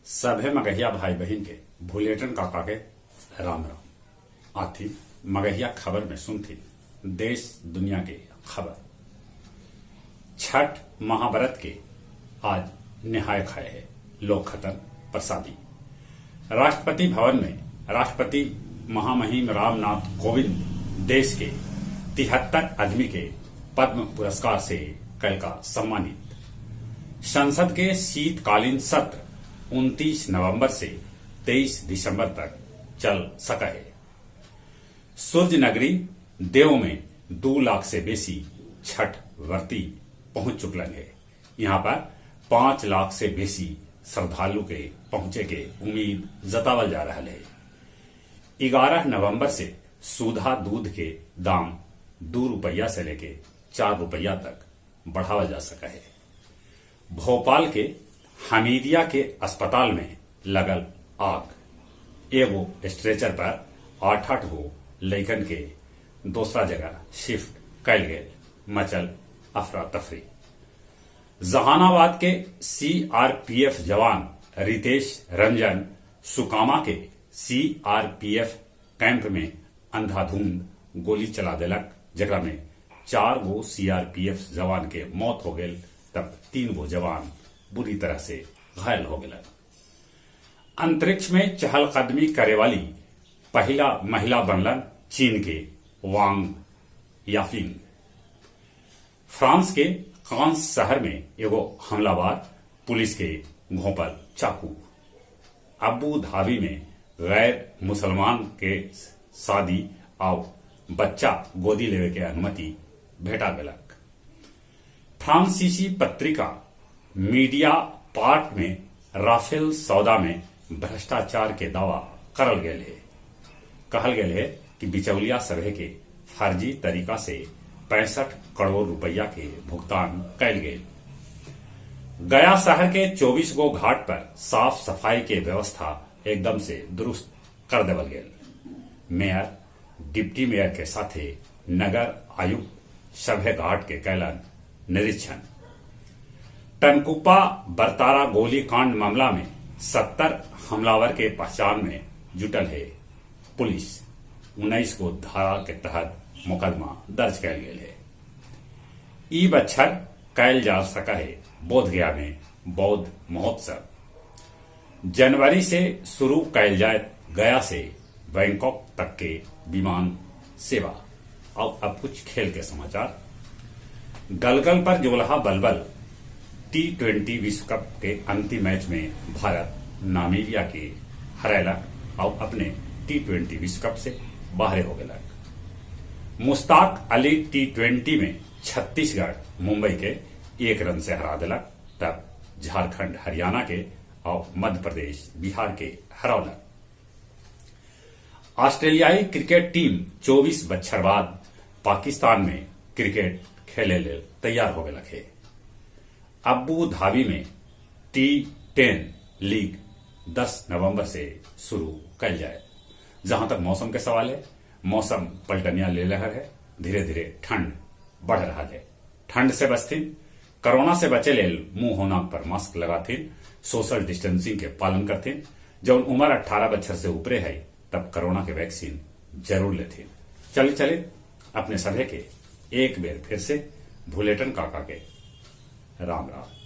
सभे मगहिया भाई बहिन के भुलेटन काका के राम राम। आथी मगहिया खबर में सुनथी देश दुनिया के खबर। छठ महाव्रत के आज निहाय खाए है लोग खतन प्रसादी। राष्ट्रपति भवन में राष्ट्रपति महामहिम रामनाथ कोविंद देश के 73 आदमी के पद्म पुरस्कार से कल का सम्मानित। संसद के शीतकालीन सत्र 29 नवंबर से 23 दिसंबर तक चल सका है। सूर्य नगरी देव में 2 लाख से बेसी छठ व्रती पहुंच चुकलन है। यहाँ पर 5 लाख से बेसी श्रद्धालु के पहुंचे के उम्मीद जतावल जा रहा है। 11 नवंबर से सुधा दूध के दाम 2 रुपया से लेके 4 रुपया तक बढ़ावा जा सका है। भोपाल के हमीदिया के अस्पताल में लगल आग, एगो स्ट्रेचर पर 8-8 गो लइकन के दूसरा जगह शिफ्ट कैल गए, मचल अफरा तफरी। जहानाबाद के सीआरपीएफ जवान रितेश रंजन सुकामा के सीआरपीएफ कैंप में अंधाधुंध गोली चला देलक, जकरा में 4 गो सीआरपीएफ जवान के मौत हो गई, तब 3 गो जवान बुरी तरह से घायल हो गए। अंतरिक्ष में चहलकदमी करे वाली पहला महिला बनलन चीन के वांग याफिंग। फ्रांस के कांस शहर में एगो हमलावर पुलिस के घोंपल चाकू। अबू धाबी में गैर मुसलमान के शादी और बच्चा गोदी लेवे के अनुमति भेटा गलक। फ्रांसीसी पत्रिका मीडिया पार्ट में राफेल सौदा में भ्रष्टाचार के दावा करल गए है। कहल गए है कि बिचौलिया सभे के फर्जी तरीका से 65 करोड़ रुपया के भुगतान कैल गए। गया शहर के 24 गो घाट पर साफ सफाई के व्यवस्था एकदम से दुरुस्त कर देवल गए। मेयर, डिप्टी मेयर के साथे नगर आयुक्त सभे घाट के कैलन निरीक्षण। टनकुप्पा बरतारा गोलीकांड मामला में 70 हमलावर के पहचान में जुटल है पुलिस। 19 को धारा के तहत मुकदमा दर्ज कैल गेल है। ई बच्छर कैल जा सका है बोधगया में बौद्ध महोत्सव। जनवरी से शुरू कैल जाए गया से बैंकॉक तक के विमान सेवा। और अब कुछ खेल के समाचार। गलगल पर जोलहा बलबल T20 विश्व कप के अंतिम मैच में भारत नामीबिया के हरैलक और अपने T20 विश्व कप से बाहर हो गया। मुश्ताक अली T20 में छत्तीसगढ़ मुंबई के 1 रन से हरा दिलक, तब झारखंड हरियाणा के और मध्य प्रदेश बिहार के हरौलक। ऑस्ट्रेलियाई क्रिकेट टीम 24 बच्छर बाद पाकिस्तान में क्रिकेट खेले ले तैयार हो गए है। अबू धाबी में T10 league 10 नवंबर से शुरू कल जाए। जहां तक मौसम के सवाल है, मौसम पलटनिया ले लहर है, धीरे धीरे ठंड बढ़ रहा है। ठंड से बचथिन, कोरोना से बचे लेल मुंह होना पर मास्क लगाथिन, सोशल डिस्टेंसिंग के पालन करथिन। जब उम्र 18 बच्छर से ऊपरे है तब कोरोना के वैक्सीन जरूर लेथिन। चले चले अपने सभे के एक बेर फिर से भुलेटन काका के राम राम।